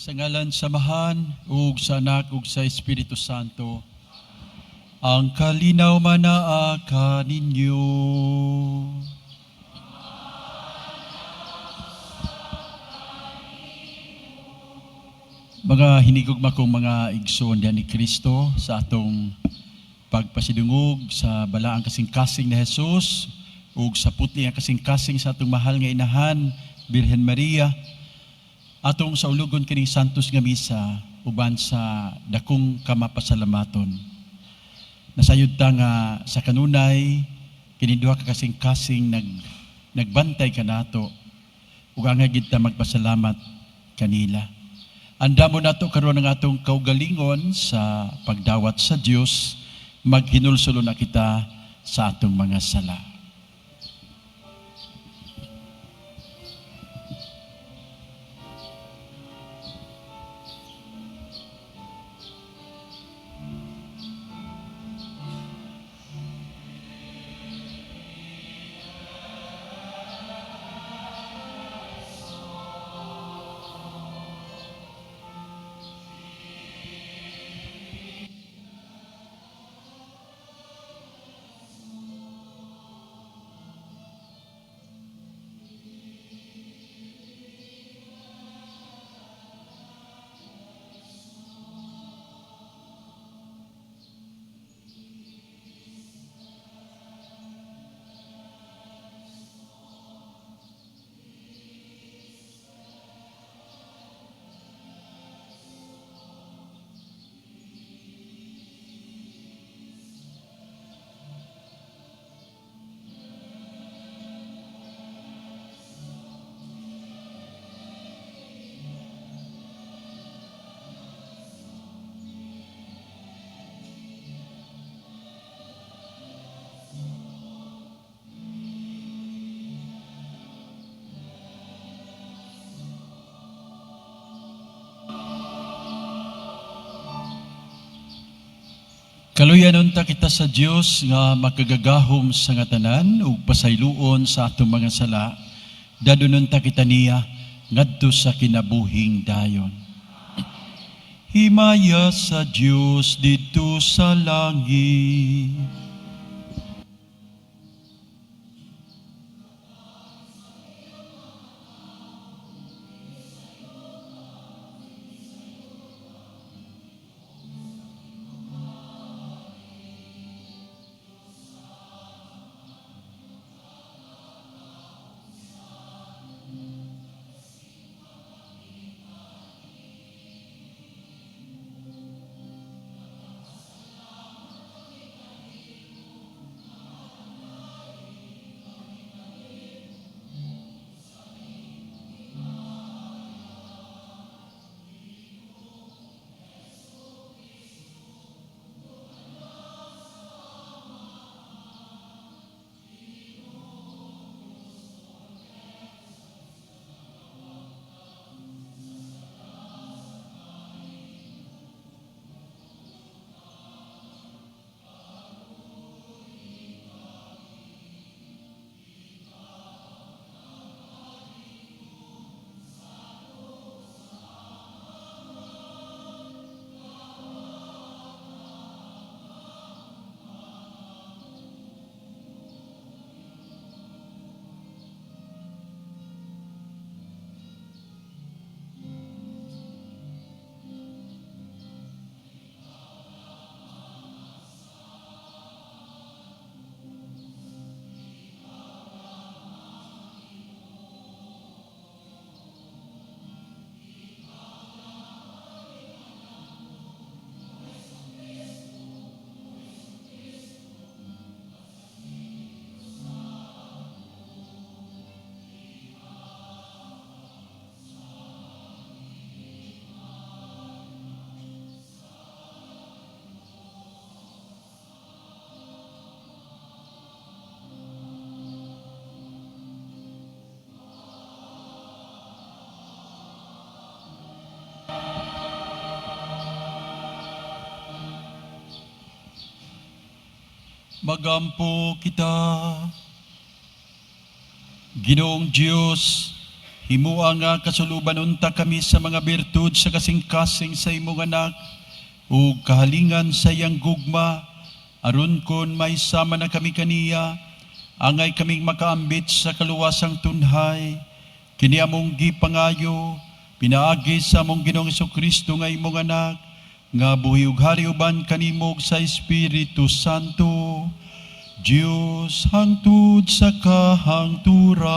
Sa ngalan sa Amahan, ug sa Anak, ug sa Espiritu Santo, ang kalinaw manaa kaninyo. Mga hinigugma kong mga igsoon diha ni Kristo sa atong pagpasidungog sa balaang kasing-kasing ni Jesus ug sa putli nga kasing-kasing sa atong mahal nga inahan, Birhen Maria, atong saulugon kining santos nga misa uban sa dakong kamapasalamaton. Nasayod ta nga sa kanunay kini duha ka kasing-kasing nagbantay kanato ug angay gid ta magpasalamat kanila. Andamo nato karon ang atong kaugalingon sa pagdawat sa Dios, maghinulsol na kita sa atong mga sala. Kaluyan unta kita sa Dios nga makagagahom sa nga tanan ug pasayloon sa atong mga sala, dadon unta kita niya ngadto sa kinabuhing dayon. Himaya sa Dios didto sa langit. Magampo kita. Ginoong Dios, Himua nga kasuluban unta kami sa mga birtud sa kasing-kasing sa imong Anak ug kahalingan sa iyang gugma, aron kon mahisama na kami kaniya, angay kaming makaambit sa kaluwasang tunhay. Kini among gipangayo pinaagi sa among Ginoong Kristo nga imong Anak, nga buhi ug hari uban kanimo sa Espiritu Santo, Dios hangtod sa kahangturan.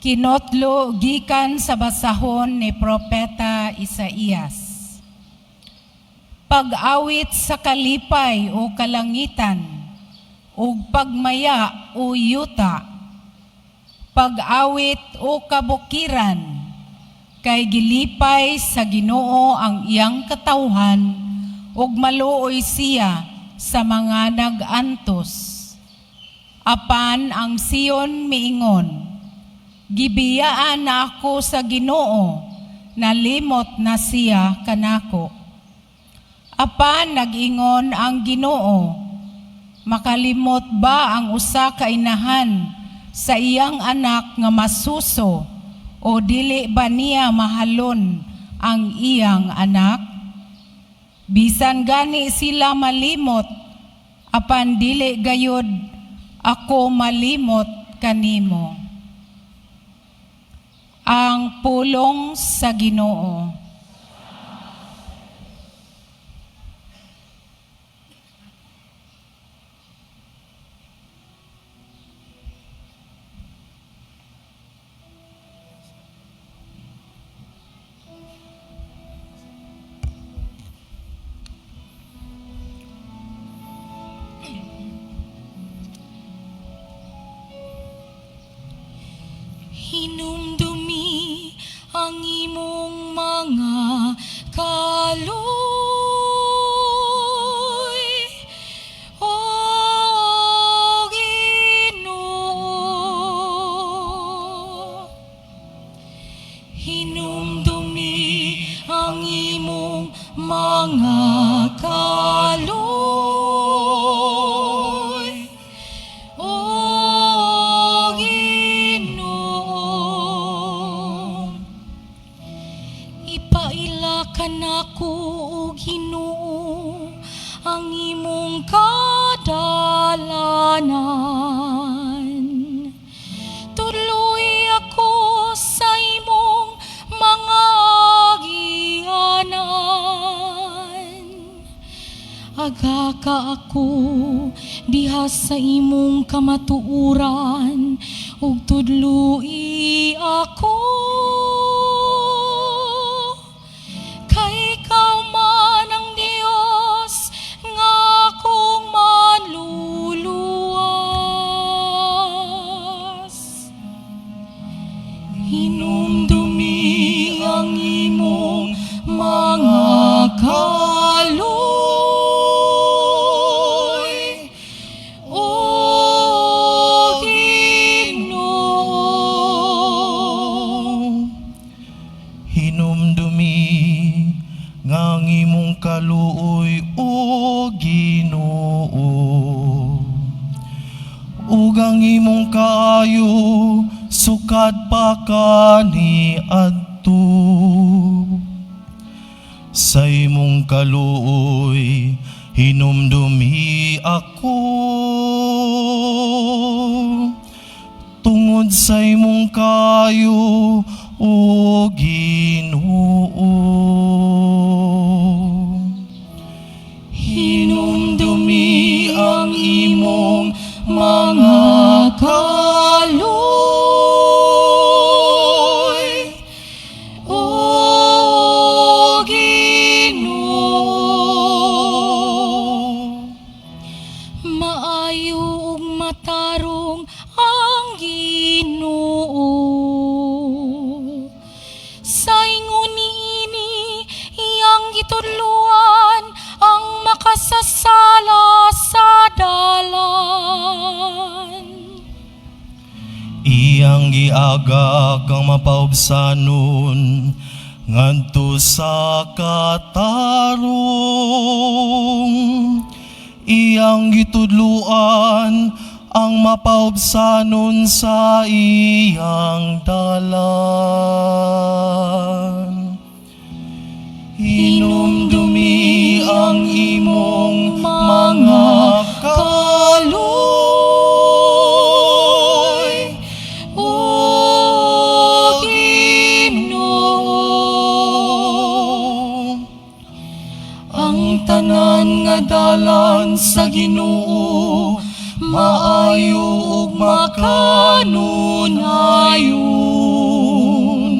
Kinotlo gikan sa basahon ni Propeta Isaías. Pag-awit sa kalipay, o kalangitan, ug pagmaya, o yuta. Pag-awit, o kabukiran, kay gilipay sa Ginoo ang iyang katawhan ug maluoy siya sa mga nag-antos. Apan ang Sion miingon, "Gibiyaan na ako sa Ginoo, nalimot na siya kanako." Apan nag-ingon ang Ginoo, "Makalimot ba ang usa ka inahan sa iyang anak nga masuso o dili ba niya mahalon ang iyang anak? Bisan gani sila malimot, apan dili gayud ako malimot kanimo." Ang pulong sa Ginoo. Hinumdumi ang imong mga kaluoy, O Ginoo. Hinumdumi ang imong mga kaluoy, O Ginoo. Ipaila kanako, O Ginoo, ang imong kadalanan. Tudloi ako sa imong mga agianan. Agaka ako diha sa imong kamatuoran ug tudloi ako. Kay ikaw man ang Dios nga akong manluluwas. Hinumdumi ang imong mga kaluoy, O Ginoo. Hinumdumi nga ang imong kaluoy, O Ginoo, ug ang imong kaayo sukad pa kaniadto. Sa imong kaluoy hinumdumi ako, tungod sa imong kaayo, O Ginoo. Hinumdumi ang imong mga kaluoy, O Ginoo. Maayo ug matarong ang Ginoo. Sa ingon niini, iyang gitudluan ang makasasala. Iyang giagak ang mapaubsanon ngadto sa katarong. Iyang gitudluan ang mapaubsanon sa iyang dalan. Hinumdumi ang imong mga kaluoy, O Ginoo. Ang tanan nga dalan sa Ginoo maayo ug makanunayon.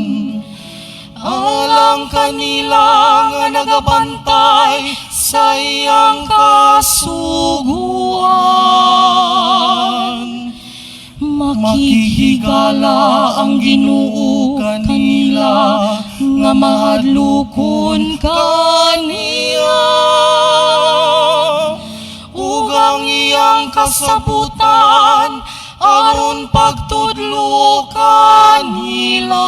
Alang kanila nga nagabantay sa iyang kasuguan. Makighigala ang Ginoo kanila nga mahadlokon kaniya. Ug ang iyang kasabutan aron pagtudlo kanila.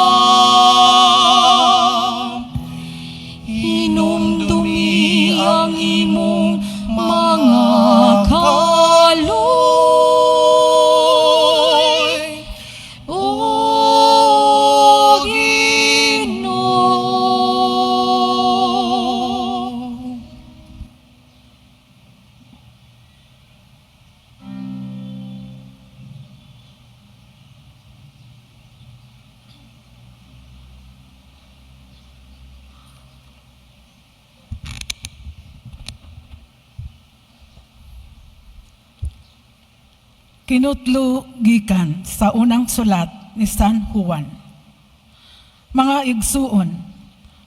Hinumdumi ang imong mga kaluoy, O Ginoo. Kinutlo gikan sa unang sulat ni San Juan. Mga igsuon,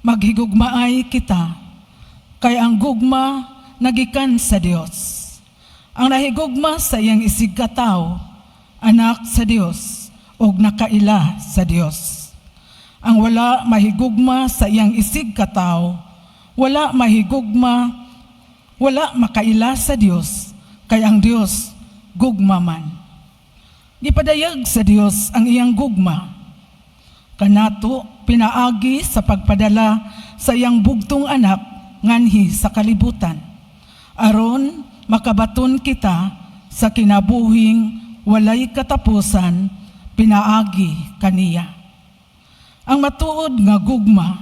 maghigugmaay kita, kay ang gugma nagikan sa Dios. Ang nahigugma sa iyang isigkatawo, anak sa Dios, ug nakaila sa Dios. Ang wala mahigugma sa iyang isigkatawo, wala mahigugma, wala makaila sa Dios, kay ang Dios gugma man. Gipadayag sa Dios ang iyang gugma kanato pinaagi sa pagpadala sa iyang bugtong anak nganhi sa kalibutan, aron makabaton kita sa kinabuhing walay katapusan pinaagi kaniya. Ang matuod nga gugma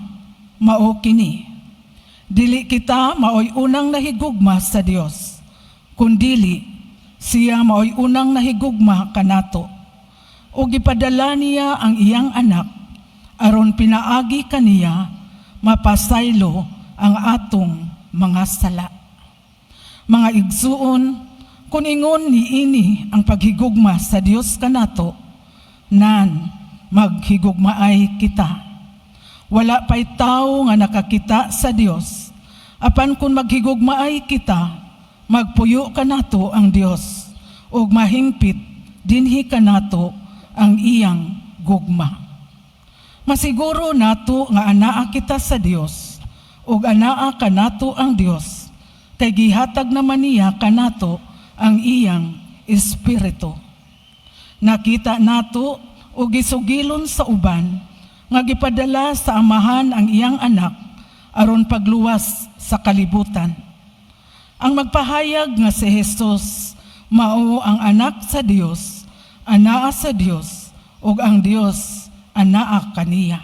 mao kini: dili kita maoy unang nahigugma sa Dios, kundili siya maoy unang nahigugma kanato ug gipadala niya ang iyang anak aron pinaagi kaniya mapasaylo ang atong mga sala. Mga igsuon, kung ingon ni ini ang paghigugma sa Dios kanato, nan maghigugmaay kita. Wala pa'y tao nga nakakita sa Dios. Apan kung maghigugmaay kita, magpuyo kanato ang Dios ug mahingpit dinhi kanato ang iyang gugma. Masiguro nato nga anaa kita sa Dios ug anaa kanato ang Dios, kay gihatag naman niya kanato ang iyang espiritu. Nakita nato ug gisugilon sa uban nga gipadala sa Amahan ang iyang anak aron pagluwas sa kalibutan. Ang magpahayag nga si Jesus mao ang anak sa Dios, anaa sa Dios, ug ang Dios anaa kaniya.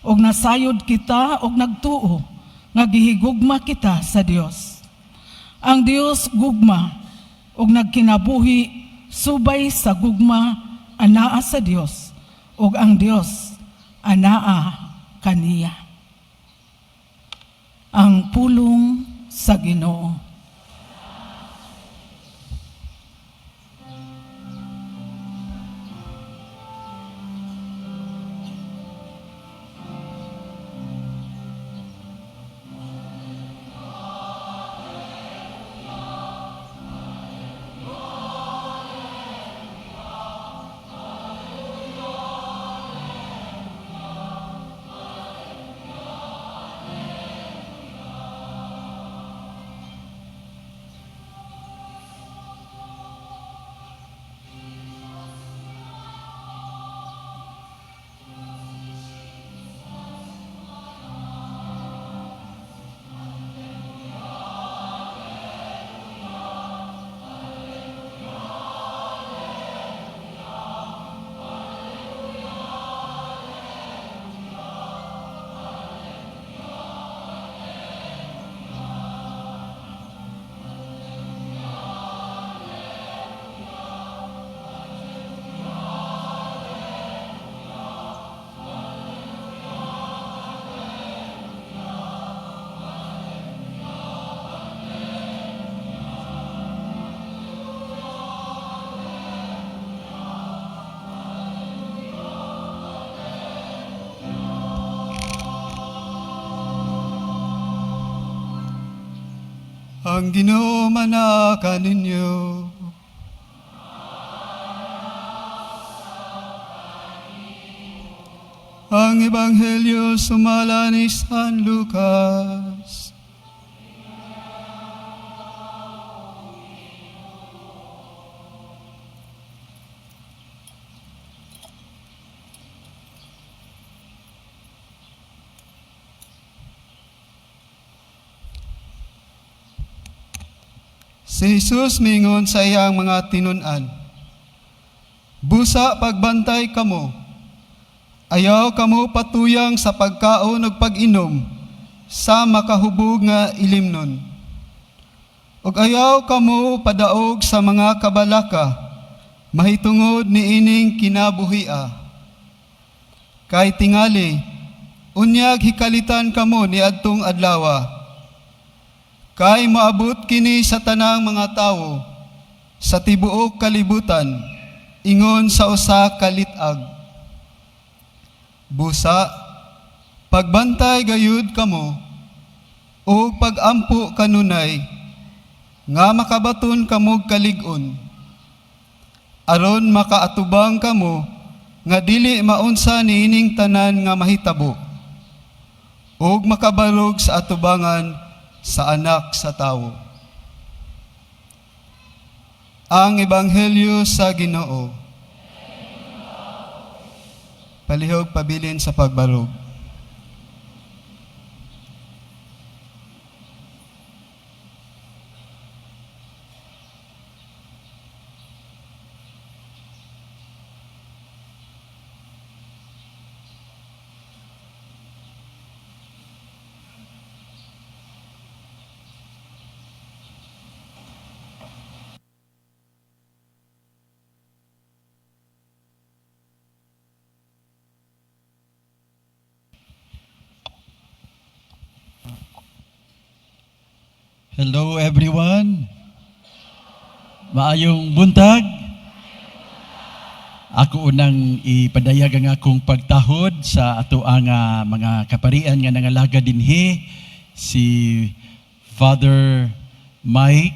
Ug nasayod kita og nagtuo nga gihigugma kita sa Dios. Ang Dios gugma, ug nagkinabuhi subay sa gugma anaa sa Dios, ug ang Dios anaa kaniya. Ang pulong sa Ginoo. Ang Ginoo manaa kaninyo. Ang Ebanghelyo sumala ni San Lucas. Si Jesus mingon sa iyang mga tinun-an, "Busa pagbantay kamo, ayaw kamo patuyang sa pagkaon ug pag-inom sa makahubog nga ilimnon. Ug ayaw kamo padaog sa mga kabalaka mahitungod niining kinabuhia. Kay tingali, unyag hikalitan kamo niadtong adlawa. Kay moabot kini sa tanang mga tawo sa tibuok kalibutan, ingon sa usa ka lit-ag. Busa, pagbantay gayud kamo, ug pagampo kanunay, nga makabaton kamog kalig-on, aron makaatubang kamo nga dili maunsa niining tanan nga mahitabo, ug makabarog sa atubangan sa Anak sa Tawo." Ang Ebanghelyo sa Ginoo. Palihog pabilin sa pagbarog. Hello, everyone. Maayong buntag. Ako unang ipadayag ang akong pagtahod sa ato ang mga kaparian nga nangalaga dinhi, si Father Mike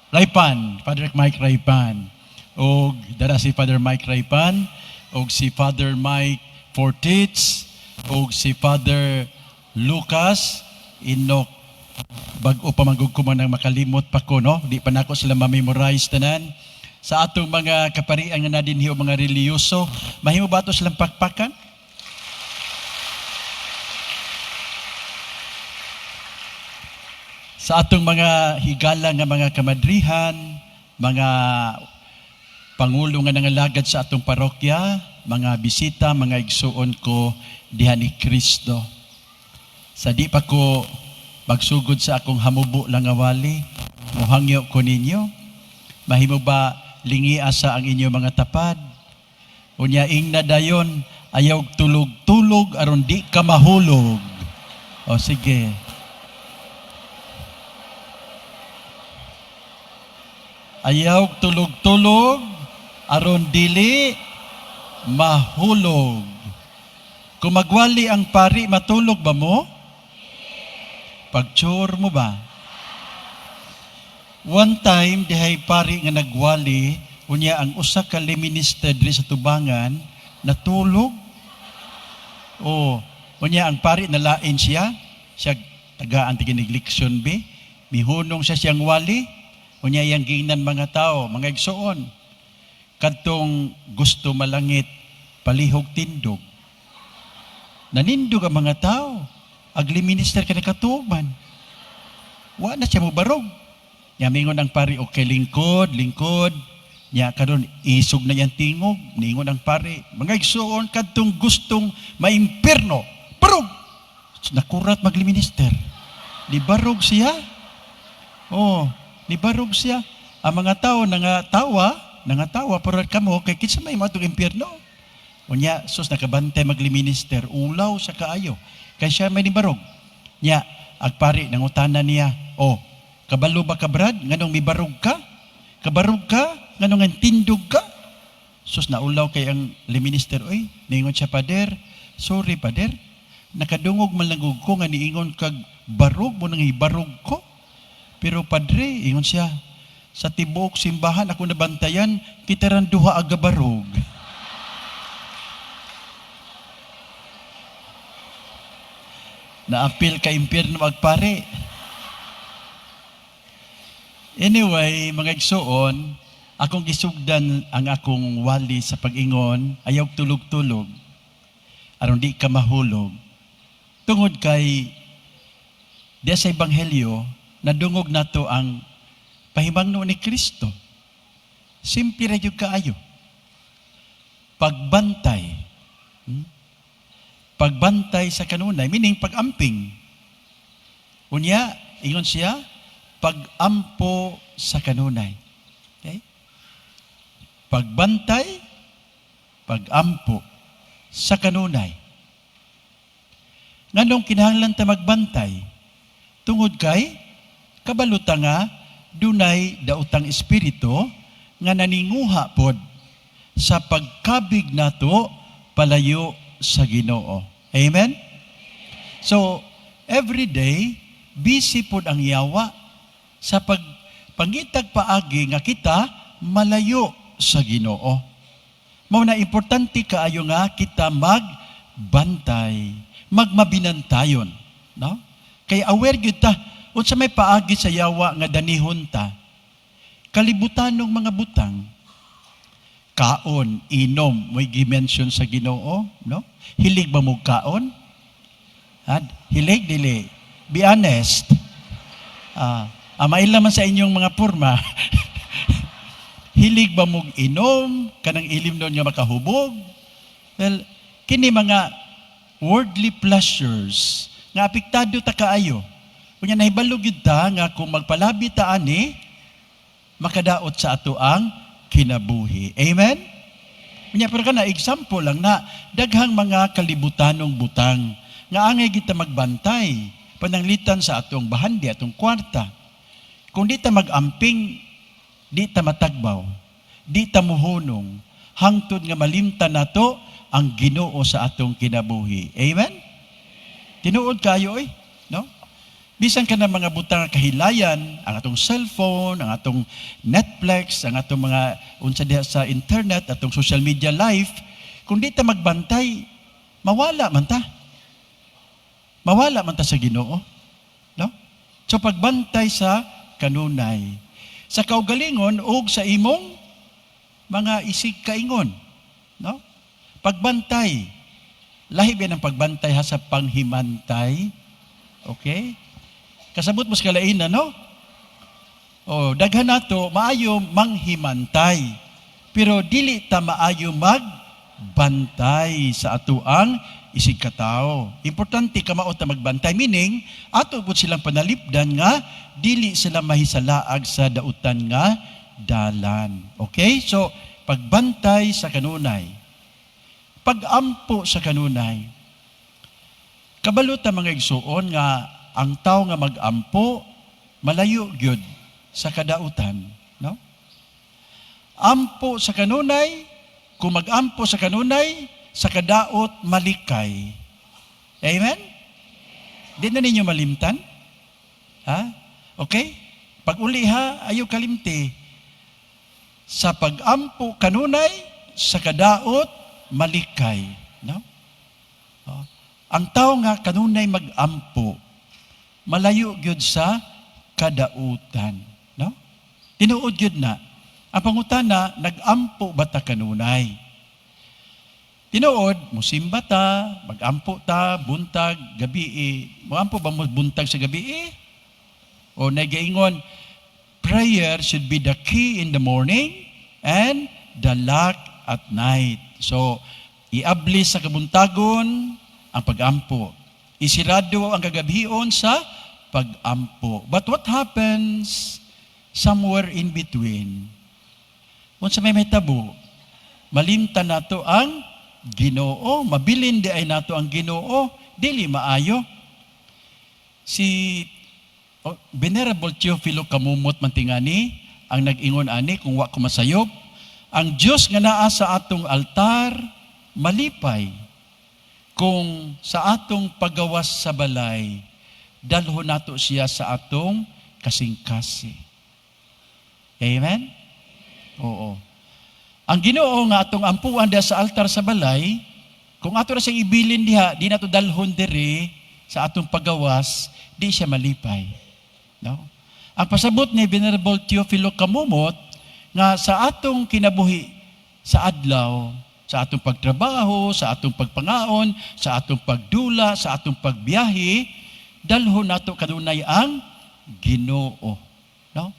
Raipan, Father Mike Raipan. Og dara si Father Mike Raipan og si Father Mike Fortits og si Father Lucas Inok. Bag-o pa man gud ko man ang makalimot pa ko, no? Di pa nako sila ma-memorize tanan. Sa atong mga kaparian nga nadinhi o mga relihiyoso, mahimo ba ato silang pakpakan? Sa atong mga higala nga mga kamadrihan, mga pangulo nga nangalagad sa atong parokya, mga bisita, mga igsuon ko diha ni Kristo. Sa di pa ko magsugod sa akong hamubo lang nga wali, muhangyo ko ninyo, mahimo ba lingi asa ang inyong mga tapad? Unya ingna dayon, ayaw tulog-tulog aron di ka mahulog. O sige. Ayaw tulog-tulog aron dili mahulog. Kung magwali ang pari, matulog ba mo? Pagtsur mo ba? One time, dihay pari nga nagwali, unya ang usa ka lay minister diri sa tubangan, natulog. O, unya ang pari nalain siya, siya tagaan tiginig leksyon bi, mihunong siya siyang wali, unya iyang giingnan mga tao, mga igsuon, kadtong gusto malangit, palihog tindog. Nanindog ang mga tao. Ag lay minister ka nakatuman. Wa na siya mobarog. Nya mingon ang pari, okay, lingkod, lingkod. Nya karon isog na yang tingog, ningon ang pari, mga igsuon, kadtong gustong maimpirno, barog. Nakurat mag lay minister. Nibarog siya. Oh, nibarog siya. Ang mga tao nangatawa, nangatawa pero kamo kay kinsa may matong impyerno. Unya sus, nakabantay mag lay minister, ulaw sa kaayo. Kay siya may nibarog. Nya agpari nangutana niya, "Oh, kabalo ba ka, Brad, nganong mibarog ka? Kabarog ka nganong ang tindog ka?" Sus, naulaw kay ang lay minister, oy, ningon siya, "Pader, sorry, pader. Nakadungog man lang ko nga niingon kag barog mo nang ibarog ko. Pero padre," ingon siya, "sa tibuok simbahan ako nabantayan, kita ran duha aga barog." Naapil ka impyerno magpare. Anyway, mga igsuon, akong gisugdan ang akong wali sa pag-ingon, ayaw tulog-tulog, aron di ka mahulog. Tungod kay, diya sa Ebanghelyo, nadungog nato ang pahimangno ni Kristo. Simple ra gyud kaayo. Pagbantay. Pagbantay sa kanunay, meaning pag-amping. Unya, ingon siya, pag-ampo sa kanunay. Okay? Pagbantay, pag-ampo sa kanunay. Nganong kinahanglan ta magbantay? Tungod kay kabalo ta nga dunay daotang espiritu nga naninguha pod sa pagkabig nato palayo sa Ginoo. Amen? So, every day, busy pod ang yawa sa pagpangitag paagi nga kita malayo sa Ginoo. Mao na importante kaayo nga kita magbantay, magmabinantayon, no? Kay aware gyud ta unsa may paagi sa yawa nga danihon ta. Kalibutan ng mga butang, kaon, inom, may gi-mention sa Ginoo, no? Hilig ba mo kaon? Ha? Hilig dili. Be honest. Maila man sa inyong mga porma. Hilig ba mong inom? Kanang ilim doon nga makahubog? Well, kini mga worldly pleasures nga apektado ta kaayo. Unya nahibalo gyud ta nga kung magpalabi ta ani, makadaot sa ato ang kinabuhi. Amen? Unya pero kana example lang na daghang mga kalibutanong butang nga angay kita magbantay pananglitan sa atong bahandi, atong kwarta. Kung di ta mag-amping, di ta matagbaw, di ta muhunong, hangtod nga malimtan nato ang Ginoo sa atong kinabuhi. Amen? Tinuod kayo oy, no? Bisan ka na mga butang nga kahilayan, ang atong cellphone, ang atong Netflix, ang atong mga unsa diha sa internet, atong social media life, kung di ta magbantay, mawala man ta. Mawala man ta sa Ginoo. No? So pagbantay sa kanunay, sa kaugalingon ug sa imong mga isig kaingon, no? Pagbantay. Lahi ba ng pagbantay ha sa panghimantay? Okay? Kasabot mo sa kalainan, no? O, daghan nato maayo manghimantay. Pero dili ta maayo magbantay sa atuang isig katao. Importante kamao ta magbantay, meaning ato pud silang panalipdan nga dili sila mahisalaag sa dautan nga dalan. Okay? So, pagbantay sa kanunay. Pagampo sa kanunay. Kabalo ta, mga igsuon, nga ang tao nga magampo malayo gyud sa kadautan, no? Ampo sa kanunay, kung magampo sa kanunay, sa kadaot malikay. Amen? Di na ninyo malimtan? Ha? Okay? Pag uli ha, ayaw kalimti. Sa pagampo kanunay, sa kadaot malikay. No? Oh. Ang tao nga kanunay magampo, malayo gyud sa kadautan. No? Tinuod gyud na. Ang pangutana, nag-ampo ba ta kanunay? Tinuod, musimba ta, magampo ta, buntag, gabi. Muampo ba mo buntag sa gabi? O nagaingon, prayer should be the key in the morning and the lock at night. So, iabli sa kabuntagon ang pagampo. Isirado ang kagabhion sa pagampo. But what happens somewhere in between? Unsa may mahitabo? Malimtan nato ang Ginoo, mabilin di ay nato ang Ginoo, dili maayo. Si, oh, Venerable Teofilo Camomot man tingani ang nag-ingon ani, kung wa ko masayop, ang Dios nga naa sa atong altar malipay. Kung sa atong pagawas sa balay, dalhon nato siya sa atong kasing-kasing. Amen? Oo. Ang Ginoo nga atong ampuan diha sa altar sa balay, kung ato ra siyang ibilin diha, di nato dalhon diri sa atong pagawas, di siya malipay. No? Ang pasabot ni Venerable Teofilo Camomot nga sa atong kinabuhi sa adlaw, sa atong pagtrabaho, sa atong pagpangaon, sa atong pagdula, sa atong pagbiyahe, dalhon nato kanunay ang Ginoo. No?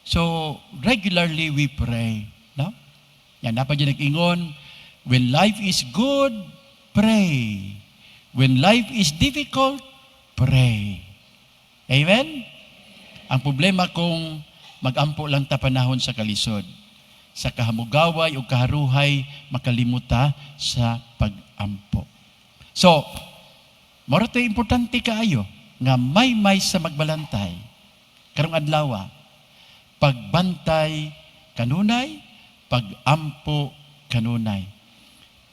So, regularly we pray. No? Yan, dapat dyan nag-ingon, when life is good, pray. When life is difficult, pray. Amen? Ang problema kung magampo lang ta panahon sa kalisod, sa kahamugaway o kaharuhay, makalimuta sa pagampo. So, mao to importante kaayo nga may-may sa magbalantay karong adlaw, pagbantay kanunay, pagampo kanunay.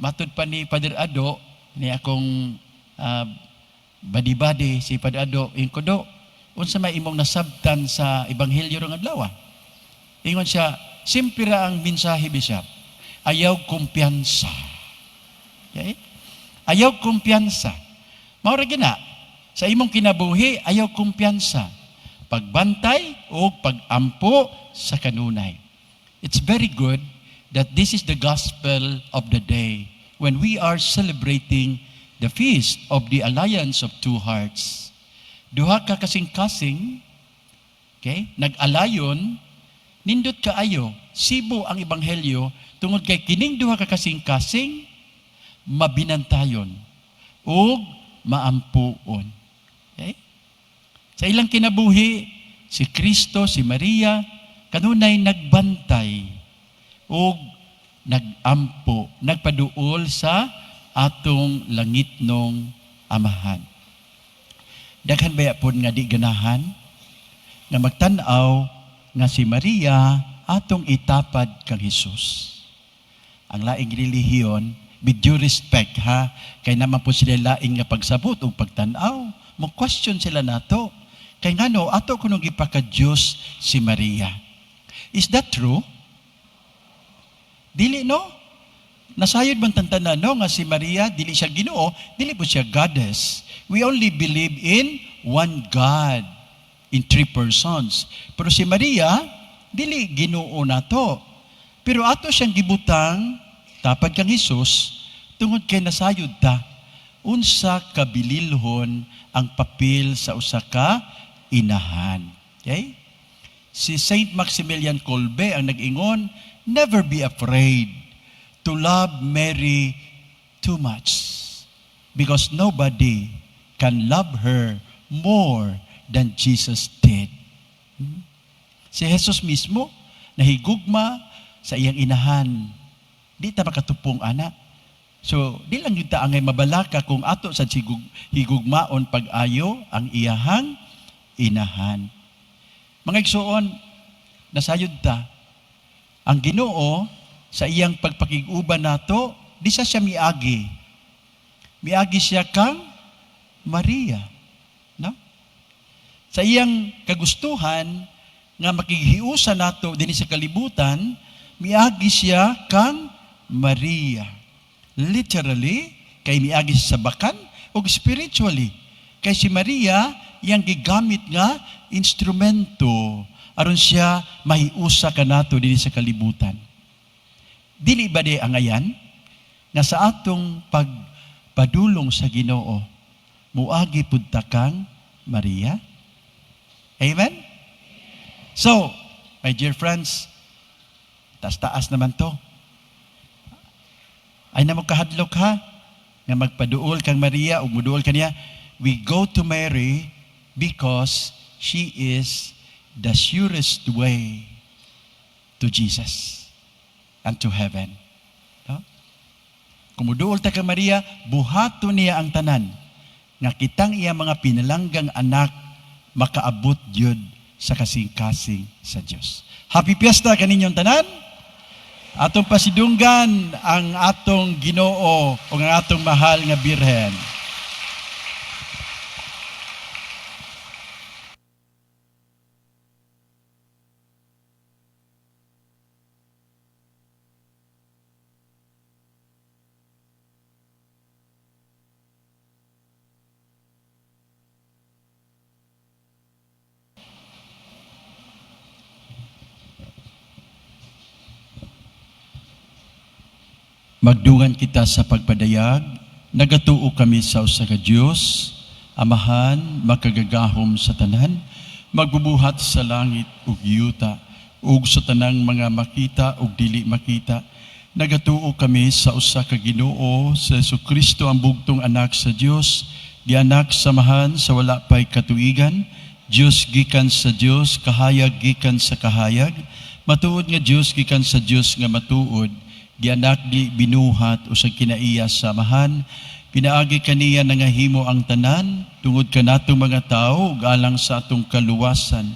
Matud pa ni Father Ado, ni akong badi-badi si Father Ado, ingon ko, "Do, unsa may imong nasabtan sa ebanghelyo rong adlaw?" Ingon siya, "Simple ra ang mensahe, Bishop. Ayaw kumpiyansa." Okay? Ayaw kumpiyansa. Mao ra gina. Sa imong kinabuhi, ayaw kumpiyansa. Pagbantay o pagampo sa kanunay. It's very good that this is the gospel of the day when we are celebrating the feast of the alliance of two hearts. Duha ka kasing-kasing, okay, nag-alayon, nindot kaayo, sibo ang ebanghelyo tungod kay kining duha ka kasing-kasing mabinantayon ug maampuon. Okay? Sa ilang kinabuhi, si Kristo, si Maria, kanunay nagbantay ug nagampo, nagpaduol sa atong langitnong Amahan. Daghan baya pod nga di ganahan nga magtan-aw nga si Maria atong itapad kang Hesus. Ang laing relihiyon, with due respect ha, kay naman po sila laing nga pagsabot o pagtan-aw. Mo question sila nato. Kay ngano ato kunong gipaka-Diyos si Maria. Is that true? Dili, no? Nasayod man tantanan, no, nga si Maria dili siya Ginoo, dili po siya goddess. We only believe in one God in three persons. Pero si Maria dili Ginoo nato. Pero ato siyang gibutang tapad kang Hesus tungod kay nasayod ta unsa kabililhon ang papel sa usa ka inahan. Okay? Si Saint Maximilian Kolbe ang nag-ingon, "Never be afraid to love Mary too much because nobody can love her more than Jesus did." Si Jesus mismo nahigugma sa iyang inahan. Di ta makatupong ana. So, di lang yun ta angay mabalaka kung ato sa higugmaon pag-ayo ang iyahang inahan. Mga igsuon, nasayod ta, ang Ginoo sa iyang pagpakig-uban nato, di sa siya miagi. Miagi siya kang Maria. No? Sa iyang kagustuhan nga makighiusa nato dinhi sa kalibutan, miagi siya kang Maria. Literally, kay miagi siya sa bakan, o spiritually, kay si Maria iyang gigamit nga instrumento aron siya mahiusa kanato dinhi sa kalibutan. Dili ba di angayan nga sa atong pagpadulong sa Ginoo muagi pud ta kang Maria? Amen? So, my dear friends, taas-taas naman to. Ay na mo kahadlok ha, nga magpaduol kang Maria o muduol kaniya. We go to Mary because she is the surest way to Jesus and to heaven. No? Kung muduol ta kang Maria, buhaton niya ang tanan nga kitang iya mga pinalanggang anak makaabot gyud sa kasing-kasing sa Dios. Happy Fiesta kaninyong tanan. Atong pasidunggan ang atong Ginoo o ang atong mahal nga Birhen. Magdungan kita sa pagpadayag, nagatuo kami sa usa ka Dios, Amahan, makagagahom sa tanan, magbubuhat sa langit ug yuta, ug sa tanang mga makita ug dili makita. Nagatuo kami sa usa ka Ginoo, sa Hesukristo ang bugtong anak sa Dios, gianak sa Amahan sa wala pay katuigan, Dios gikan sa Dios, kahayag gikan sa kahayag, matuod nga Dios gikan sa Dios nga matuod, gianak di binuhat usag kinaiya sa Amahan, pinaagi kaniya nangahimo ang tanan tungod kanatong mga tawo ug alang sa atong kaluwasan.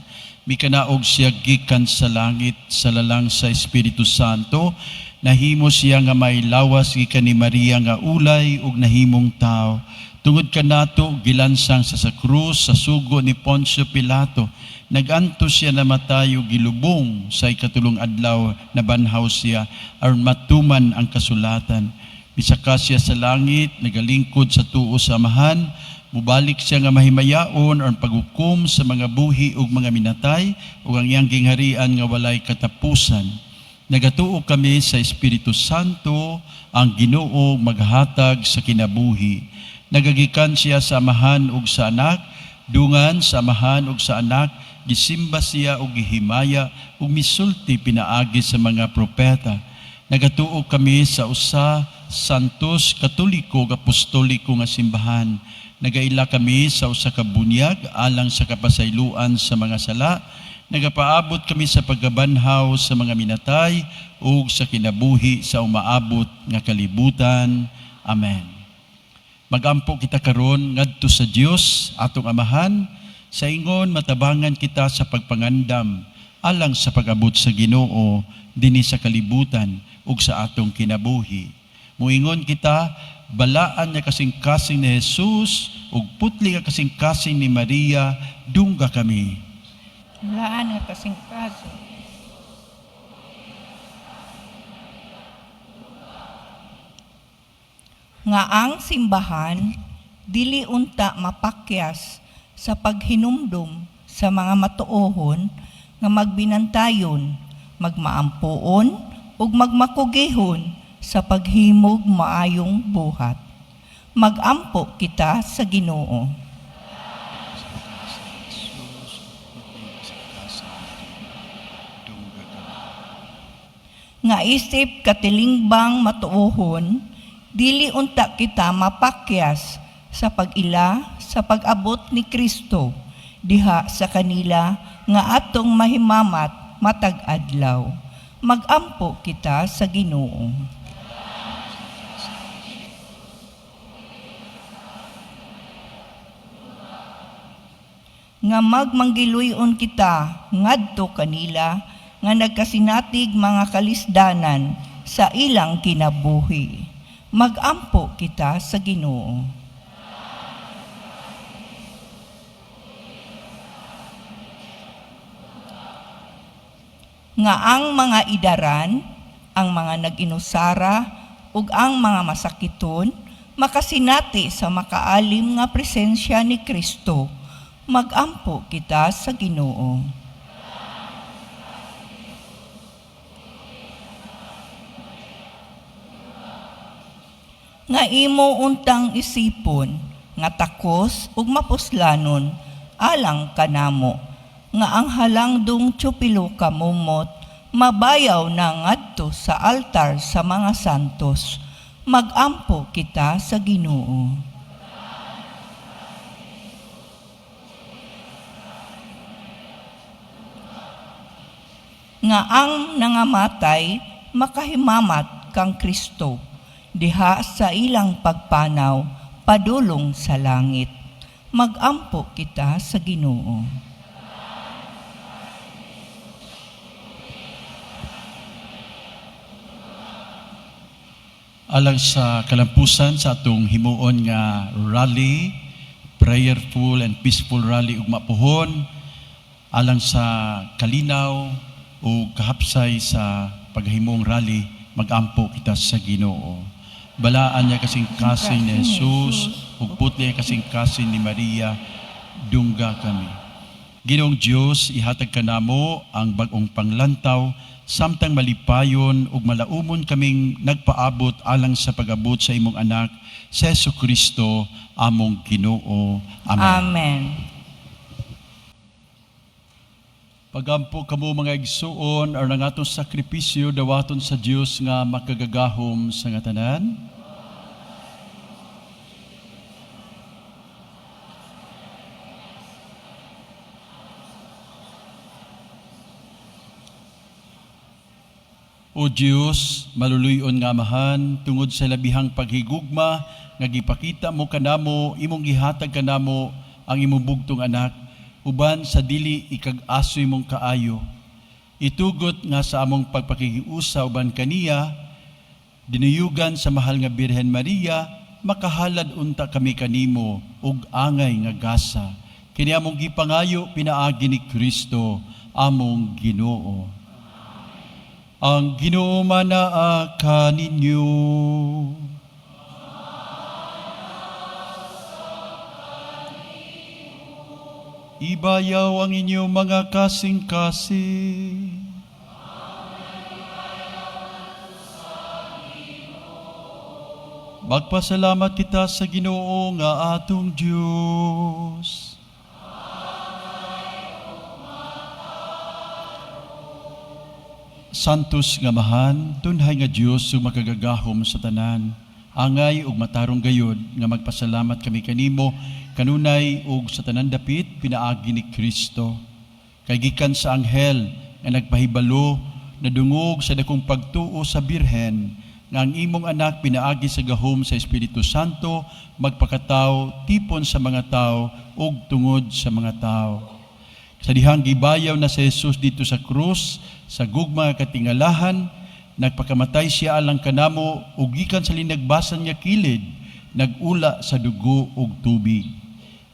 Mikanaog siya gikan sa langit sa lalang sa Espiritu Santo, nahimo siya nga may lawas gikan ni Maria nga ulay ug nahimong tao. Tungod kanato gilansang sa krus sa sugo ni Poncio Pilato, naganto siya namatay ug gilubong sa ikatulong adlaw nabanhaw siya aron matuman ang kasulatan. Misaka siya sa langit, nagalingkod sa tuo sa Amahan, mubalik siya nga mahimayaon aron paghukom sa mga buhi ug mga minatay ug ang iyang gingharian nga walay katapusan. Nagatuo kami sa Espiritu Santo, ang Ginoo maghatag sa kinabuhi. Nagagikan siya sa Amahan ug sa Anak, dungan sa Amahan ug sa Anak, gisimba siya ug gihimaya ug misulti pinaagi sa mga propeta. Nagatuo kami sa usa santos, katoliko ug apostoliko nga simbahan. Nagaila kami sa usa ka bunyag alang sa kapasayloan sa mga sala. Nagapaabot kami sa pagkabanhaw sa mga minatay ug sa kinabuhi sa umaabot nga kalibutan. Amen. Magampo kita karon ngadto sa Dios atong Amahan sa ingon matabangan kita sa pagpangandam alang sa pag-abot sa Ginoo dinhi sa kalibutan ug sa atong kinabuhi. Muingon kita, balaan nga kasing-kasing ni Jesus ug putli nga kasing-kasing ni Maria, dungga kami. Balaan nga kasing-kasing. Nga ang simbahan dili unta mapakyas sa paghinumdum sa mga matuohon nga magbinantayon, magmaampoon ug magmakugihon sa paghimog maayong buhat. Magampo kita sa Ginoo. Nga isip katilingbang matuohon, dili unta kita mapakyas sa pag-ila sa pag-abot ni Kristo diha sa kanila nga atong mahimamat matag adlaw. Magampo kita sa Ginoo. Nga magmanggiluyon kita ngadto kanila nga nagkasinatig mga kalisdanan sa ilang kinabuhi. Magampo kita sa Ginoo. Nga ang mga idaran, ang mga nag-inusara ug ang mga masakiton makasinati sa makaalim nga presensya ni Kristo. Magampo kita sa Ginoo. Nga imo untang isipon nga takos ug mapuslanon alang kanamo nga ang halangdong tupilo ka mumot mabayaw na ngadto sa altar sa mga santos. Magampo kita sa Ginoo. Nga ang nangamatay makahimamat kang Kristo diha sa ilang pagpanaw padulong sa langit. Magampo kita sa Ginoo. Alang sa kalampusan sa atong himuon nga rally, prayerful and peaceful rally ug mapuhon, alang sa kalinaw o kahapsay sa paghimong rally, magampo kita sa Ginoo. Balaan niya kasing-kasing ni Jesus ug putli niya kasing-kasing ni Maria, dungga kami. Ginoong Dios, ihatag kanamo ang bag-ong panglantaw samtang malipayon ug malaumon kaming nagpaabot alang sa pag-abot sa imong anak, sa Kristo among Ginoo. Amen. Amen. Pagampo kamo, mga igsuon, aron ang atong sakripisyo dawaton sa Dios nga makagagahom sa nga tanan. O Dios, maluluyon nga Amahan, tungod sa labihang paghigugma nga gipakita mo kanamo, imong gihatag kanamo ang imong bugtong anak uban sa dili ikag-asoy mong kaayo. Itugot nga sa among pagpakigiusa uban kaniya, dinuyugan sa mahal nga Birhen Maria, makahalad unta kami kanimo og angay nga gasa. Kini among gipangayo pinaagi ni Kristo among Ginoo. Ang Ginoo manaa kaninyo. Ibayaw ang inyong mga kasing-kasing. Magpasalamat kita sa Ginoo nga atong Dios. Santos nga Amahan, tunhay nga Dios ug makagagahom sa tanan. Angay ug matarong gayod nga magpasalamat kami kanimo kanunay ug sa tanan dapit pinaagi ni Kristo. Kay gikan sa anghel nga nagpahibalo, nadungog sa dakong pagtuo sa Birhen nga ang imong anak pinaagi sa gahom sa Espiritu Santo magpakatawo tipon sa mga tao ug tungod sa mga tao. Sa dihang gibayaw na si Jesus didto sa krus, sa gugma nga katingalahan, nagpakamatay siya alang kanamo ug gikan sa linagbasan nga kilid, nag-ula sa dugo ug tubig.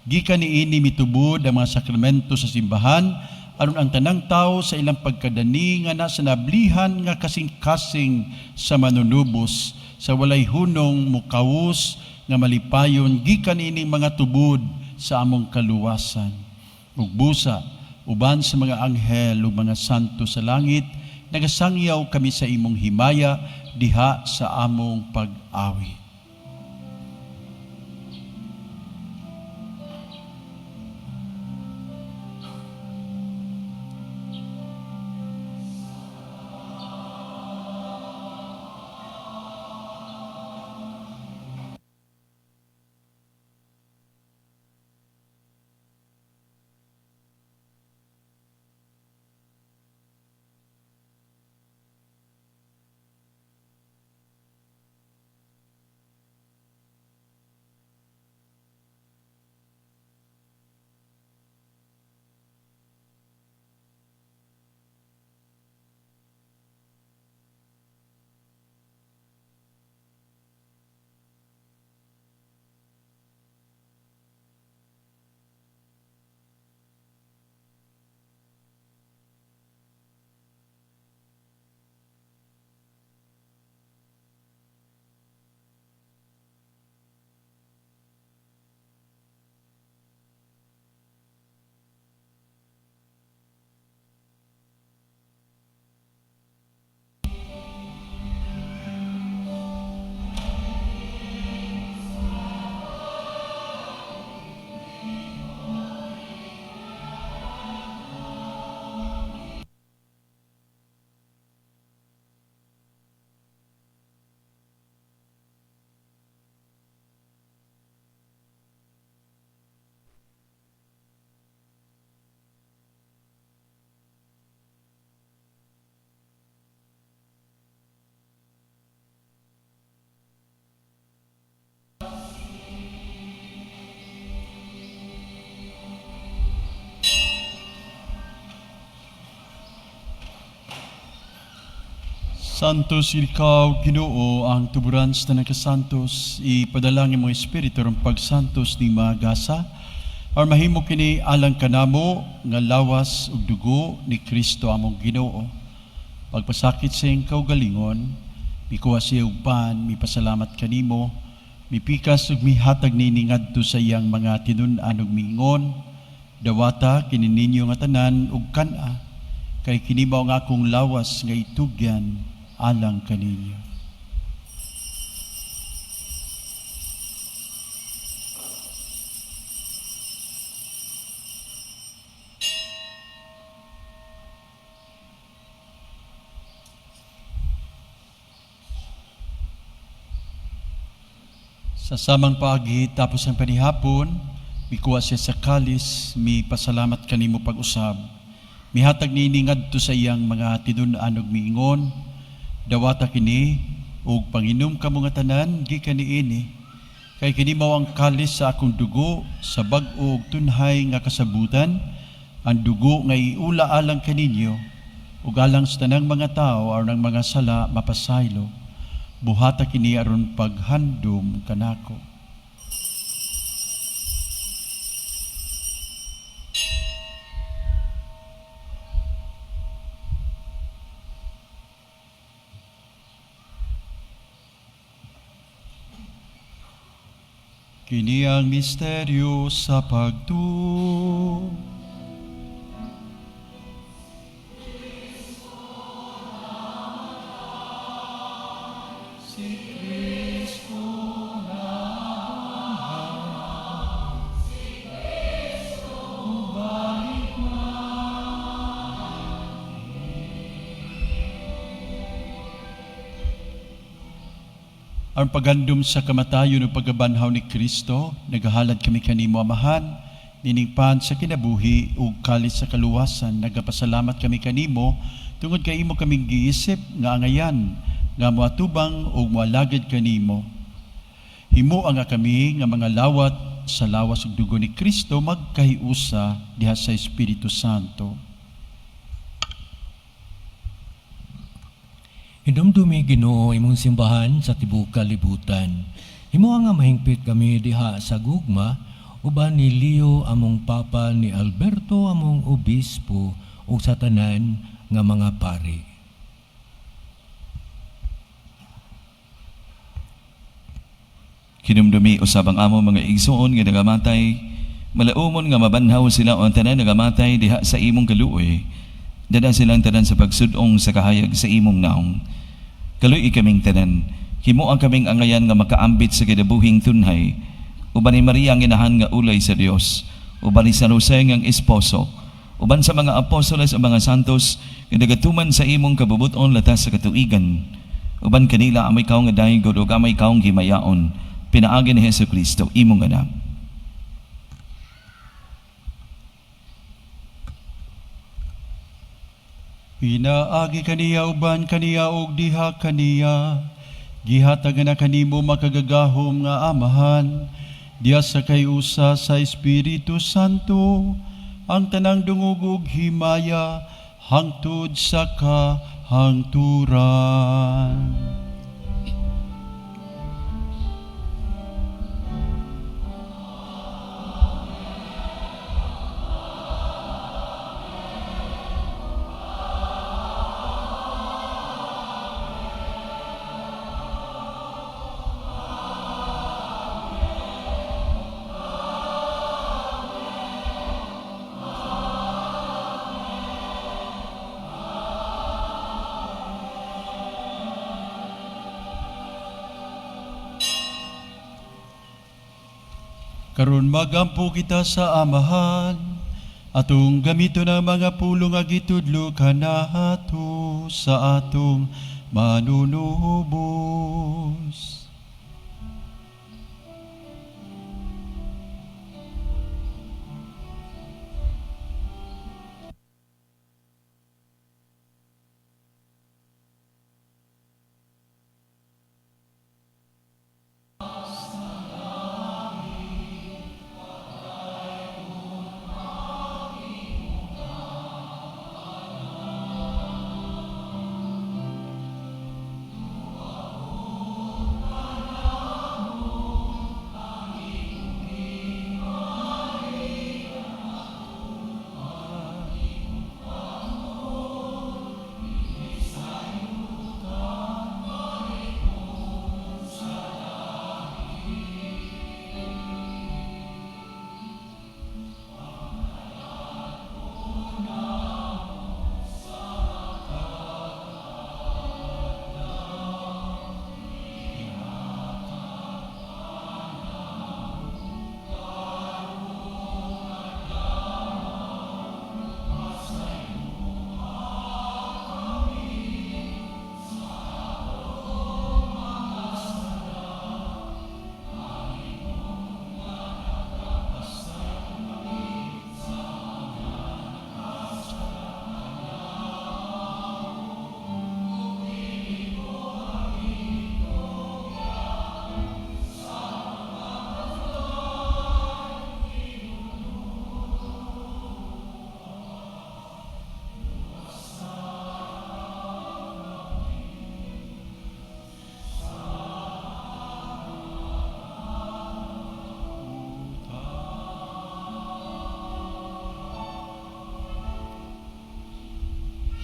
Gikan niini mitubod ang mga sakramento sa simbahan, aron ang tanang tao sa ilang pagkadani nga nasa nablihan nga kasing-kasing sa manunubos, sa walay hunong mukawos nga malipayon gikan ining mga tubod sa among kaluwasan. Ug busa, uban sa mga anghel ug mga santo sa langit, nagasangyaw kami sa imong himaya diha sa among pag-awit. Santos ikaw, Ginoo, ang tuburan sa tanang kasantos, ipadala ang imong espiritu aron pagsantos ning mga gasa, aron mahimo kini alang kanamo nga lawas ug dugo ni Kristo among Ginoo. Pagpasakit sa iyang kaugalingon, mikuha siya og pan, mipasalamat kanimo, mipikas ug mihatag niini ngadto sa iyang mga tinun-an ug miingon, dawata kini ninyo nga tanan ug kan-a, kay kini mao ang akong lawas nga itugyan alang kaninyo. Sa samang paagi tapos ang panihapon, mikuha siya sa kalis, mipasalamat kanimo pag-usab. Mihatag niini ngadto sa iyang mga tinun-an ug miingon, dawata kini ug panginom kamo nga tanan gikan niini. Kay kini mao ang kalis sa akong dugo sa bag-o ug tunhay nga kasabutan, ang dugo nga iula alang kaninyo ug alang sa tanang mga tawo aron ang mga sala mapasaylo. Buhata kini aron paghandom kanako. Kini ang misteryo sa pagtuo. Si Kristo nabuhay. Si Kristo balik na. Ang pagandom sa kamatayon ug pagkabanhaw ni Kristo, nagahalad kami kanimo Amahan, niningpan sa kinabuhi ug kalis sa kaluwasan. Nagapasalamat kami kanimo tungod kay imo kaming giisip nga angayan nga moatubang ug moalagad kanimo. Himoa nga kami nga mga lawat sa lawas ug dugo ni Kristo magkahiusa diha sa Espiritu Santo. Hinumdumi Ginoo imong simbahan sa tibuok kalibutan. Himoa nga mahingpit kami diha sa gugma uban ni Leo among Papa, ni Alberto among obispo ug sa tanan nga mga pari. Kinumdumi usab ang amo mga igsoon nga nagamatay, malaumon nga mabanhaw sila o ang tanan nagamatay diha sa imong kaluoy. Dada silang tanan sa pagsudong sa kahayag sa imong naong. Kaluoy kaming tanan, himoa kaming angayan nga makaambit sa kinabuhing tunhay. Uban ni Maria ang inahan nga ulay sa Dios, uban ni San Jose ang esposo, uban sa mga apostoles o mga santos nga nagatuman sa imong kabubuton latas sa katuigan. Uban kanila amay kaong nga daygod ug amay kaong himayaon, pinaagi ni Hesus Kristo imong anak. Pinaagi kaniya uban kaniya og diha kaniya, gihatag na kanimo makagagahom nga Amahan, diha sa kayusa sa Espiritu Santo, ang tanang dungog ug himaya hangtod sa kahangturan. Karon magampo kita sa Amahan, atong gamiton ang mga pulong nga gitudlo kanato sa atong manunubos.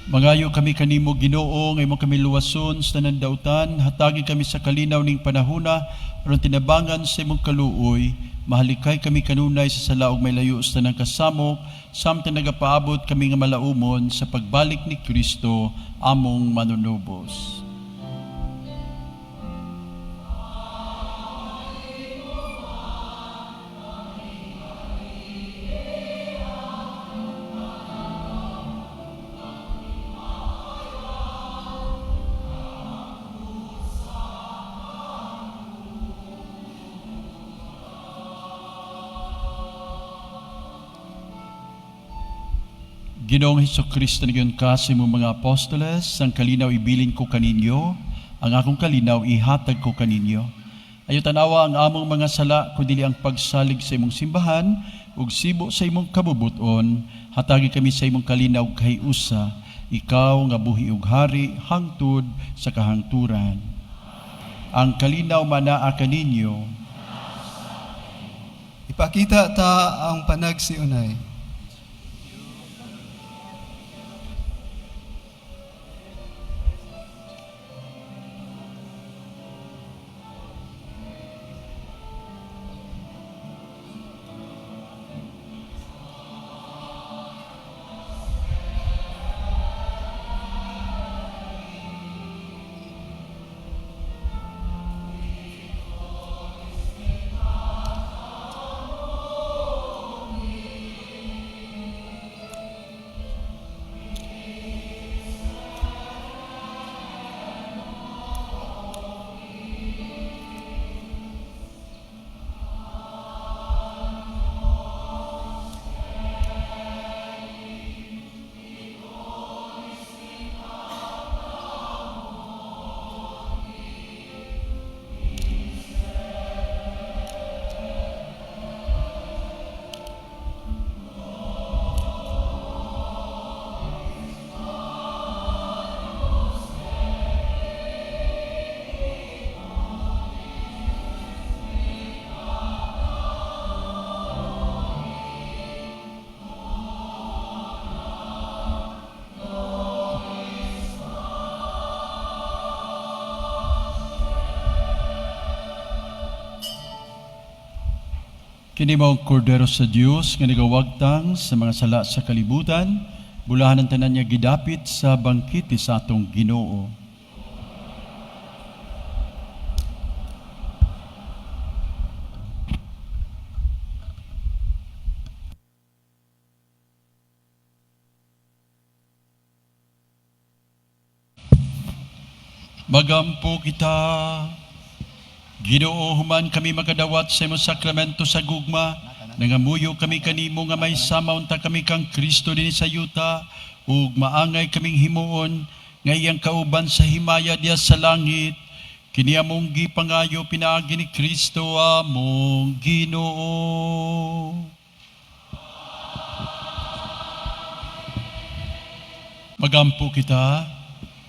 Mangayo kami kanimo, Ginoo, nga imo kami luwason sa tanan dautan, hatagi kami sa kalinaw ning panahuna aron tinabangan sa imong kaluoy, mahalikay kami kanunay sa sala ug mailayo sa tanang kasamok samtang nagapaabot kami nga malaumon sa pagbalik ni Kristo among manunubos. Ginoong Hesukristo, niingon ka sa imong mga apostoles, "Ang kalinaw ibilin ko kaninyo, ang akong kalinaw ihatag ko kaninyo. Ayaw tanawa ang among mga sala, kundi ang pagsalig sa imong simbahan, ug sibo sa imong kabubuton, hatagi kami sa imong kalinaw kahiusa, ikaw nga buhi ug hari hangtod sa kahangturan." Ang kalinaw manaa kaninyo. Ipakita ta ang panagsiunay. Kini mao ang Kordero sa Dios nga nagawagtang sa mga sala sa kalibutan, bulahan ang tanan nga gidapit sa bangkete sa atong Ginoo. Magampo kita. Ginoo, human kami makadawat sa imong sakramento sa gugma, nangamuyo kami kanimo nga may sama unta kami kang Kristo dinhi sa yuta ug maangay kaming himuon nga iyang kauban sa himaya diya sa langit. Kini among gipangayo pinaagi ni Kristo among Ginoo. Magampo kita.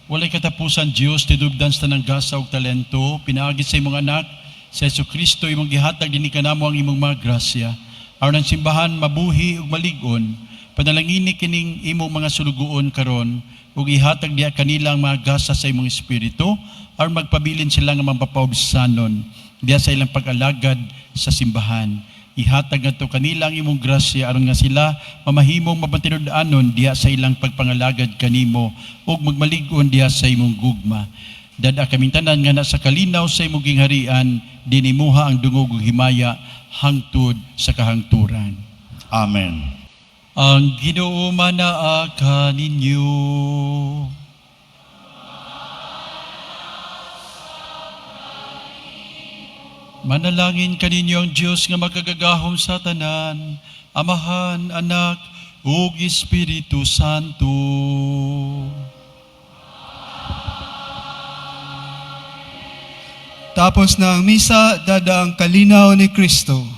Walay katapusan Dios, tinubdan sa tanang gasa ug talento, pinaagi sa imong anak, sa Kristo, imong gihatag dinhi kanamo ang imong mga grasya. Aron ang simbahan mabuhi ug malig-on, panalangini kining imong mga sulugoon karon ug ihatag diha kanila ang mga gasa sa imong espiritu aron magpabilin sila nga mapapaubsanon diha sa ilang pag-alagad sa simbahan. Ihatag ngadto kanila ang imong grasya aron nga sila mamahimong mapatinud-anon diha sa ilang pagpangalagad kanimo ug magmalig-on diha sa imong gugma. Dad-a kaming tanan nga nasa kalinaw sa imong gingharian, dinimuha ang dungog ug himaya hangtod sa kahangturan. Amen. Ang Ginoo manaa kaninyo. Manalangin kaninyo ang Dios nga makagagahom sa tanan, Amahan, Anak, ug Espiritu Santo. Tapos na ang misa, dad-a ang kalinaw ni Kristo.